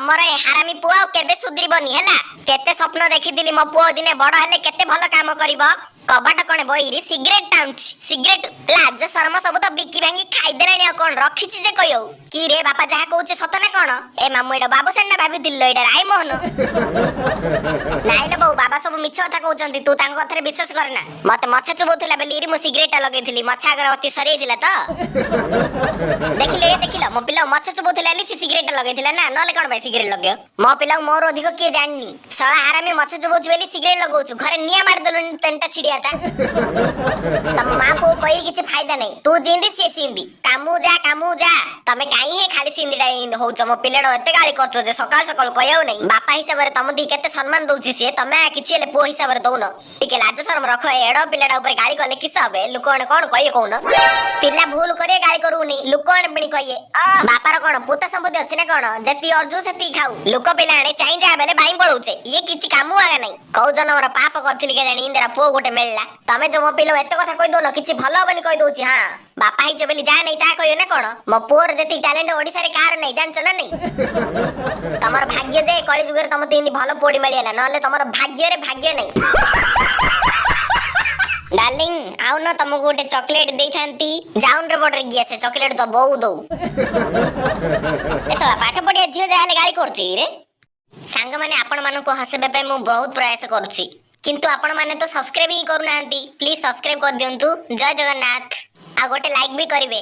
ତମର ଏ ହାରାମି ପୁଅ ଆଉ କେବେ ସୁଧରିବନି ହେଲା। କେତେ ସ୍ୱପ୍ନ ଦେଖିଥିଲି, ମୋ ପୁଅ ଦିନେ ବଡ ହେଲେ କେତେ ଭଲ କାମ କରିବ। କବାଟ କଣ ବଇରି ସିଗାରେଟ ଟାଣୁଛି ସିଗାରେଟ। ଲାଜ ସରମ ସବୁ ତ ବିକି ଭାଙ୍ଗି ଖାଇଦେଲାଣି, ଆଉ କଣ ରଖିଛି ଯେ କହିଉ କି ରେ? ବାପା ଯାହା କହୁଛି ସତ ନା କଣ? ଏ ମାମୁଁ, ଏଇଟା ବାବୁସାନ ନା ଭାବିଥିଲି ଲୋ, ଏଇଟା ରାଇମୋହନ। ନାଇଁ ଲୋ ବୋଉ, ବାବା ସବୁ ମିଛ କଥା କହୁଛନ୍ତି, ତୁ ତାଙ୍କ କଥାରେ ବିଶ୍ୱାସ କରେନା। ମତେ ମଛା ଚୁବଉଥିଲା ବୋଲି ମୁଁ ସିଗାରେଟ ଟା ଲଗେଇଥିଲି। ମଛା ଆଗରେ ଅତି ସରିଯାଇଥିଲା ତ। ଦେଖିଲେ, ଏ ଦେଖିଲ, ମୋ ପିଲା ମଛା ଚୁବଉଥିଲା ବୋଲି ସେ ସିଗାରେଟ ଟା ଲଗେଇଥିଲା ନା, ନହେଲେ କଣ ପାଇଁ ସିଗାରେଟ ଲଗେଇବ? ମୋ ପିଲାକୁ ମୋର ଅଧିକ କିଏ ଜାଣିନି। ଶଳା ହାରାମି, ମଛା ଚୁବଉଛି ବୋଲି ସିଗାରେଟ ଲଗଉଛୁ, ଘରେ ନିଆଁ ମାରିଦେଲୁନି ତେଣ୍ଟା ଛିଡିଆଟା। ତମ ମା ପୁଅ କହି କିଛି ଫାଇଦା ନାହିଁ। ତୁ ଜିନ୍ଦି, ସିଏ ସିନ୍ଦି। କାମୁ ଯା, କାମୁ ଯା। ତମେ କାହିଁ ହେ ଖାଲି ସିନ୍ଦିଟା ହଉଛ? ମୋ ପିଲାଟା ଏତେ ଗାଳି କରୁଛ ଯେ ସକାଳୁ ସକାଳୁ, କହିବାକୁ ନାହିଁ। ବାପା ହିସାବରେ ତମ ଦି କେତେ ସମ୍ମାନ ଦଉଛି ସିଏ, ତମେ କିଛି ହେଲେ ପୁଅ ହିସାବରେ ଦଉନ। ଟିକେ ଲାଜ ସରମ ରଖ। ଏଡ ପିଲାଟା ଉପରେ ଗାଳି କଲେ କିସ ହବେ? ଲୋକମାନେ କଣ କହିବେ କହୁନ? ପିଲା ଭୁଲ କରିବେ, ଗାଳି କରୁନି, ଲୋକମାନେ ପୁଣି କହିବେ ବାପାର କଣ ପୁତା ସମ୍ପତ୍ତି ଅଛି ନା କଣ? ଯେତିକି ଅର୍ଜୁ ସେତିକି ଖାଉ। ଲୋକ ପିଲା ଆଣେ ଚାଇଁ ଯା ବେଲେ ବାଇଁ ପଳଉଛେ। ଇଏ କିଛି କାମ ଆଗା ନାହିଁ। କୋଉ ଜନ୍ମର ପାପ କରିଥିଲି କେଜାଣି, ଇନ୍ଦିରା ପୁଅ ଗୋଟେ ମିଳିଲା। ତମେ ଯୋଉ ମୋ ପିଲା ଏତେ କଥା କହିଦଉନ, କିଛି ଭଲ ହବନି କହିଦଉଛି। ହଁ, ବାପା ହେଇଛ ବୋଲି ଯାହା ନାଇଁ ତାହା କହିବ ନା କଣ? ମୋ ପୁଅର ଯେତିକି ଟ୍ୟାଲେଣ୍ଟ ଓଡିଶାରେ କାହାର ନାହିଁ, ଜାଣିଛ ନା ନାଇଁ? ତମର ଭାଗ୍ୟ ଯେ କଳି ଯୁଗରେ ତମତେ ଏମିତି ଭଲ ପୁଅଟି ମିଳିଗଲା, ନହେଲେ ତମର ଭାଗ୍ୟରେ ଭାଗ୍ୟ ନାହିଁ। ଡାର୍ଲିଂ, ଆଉ ନା ତମକୁ ଗୋଟେ ଚକୋଲେଟ ଦେଇଥାନ୍ତି। ଯାଉନରେ ବଡରେ ଗିଆ, ସେ ଚକୋଲେଟ ତ ବୋଉ ଦଉ। ଏ ଶଳା ପାଠ ପଢିଆ ଝିଅ ଯାହାହେଲେ ଗାଳି କରୁଛି ରେ। ସାଙ୍ଗମାନେ, ଆପଣମାନଙ୍କୁ ହସେଇବା ପାଇଁ ମୁଁ ବହୁତ ପ୍ରୟାସ କରୁଛି, କିନ୍ତୁ ଆପଣମାନେ ତ ସବସ୍କ୍ରାଇବ ହିଁ କରୁନାହାନ୍ତି। ପ୍ଲିଜ ସବସ୍କ୍ରାଇବ କରିଦିଅନ୍ତୁ। ଜୟ ଜଗନ୍ନାଥ। ଆଉ ଗୋଟେ ଲାଇକ୍ ବି କରିବେ।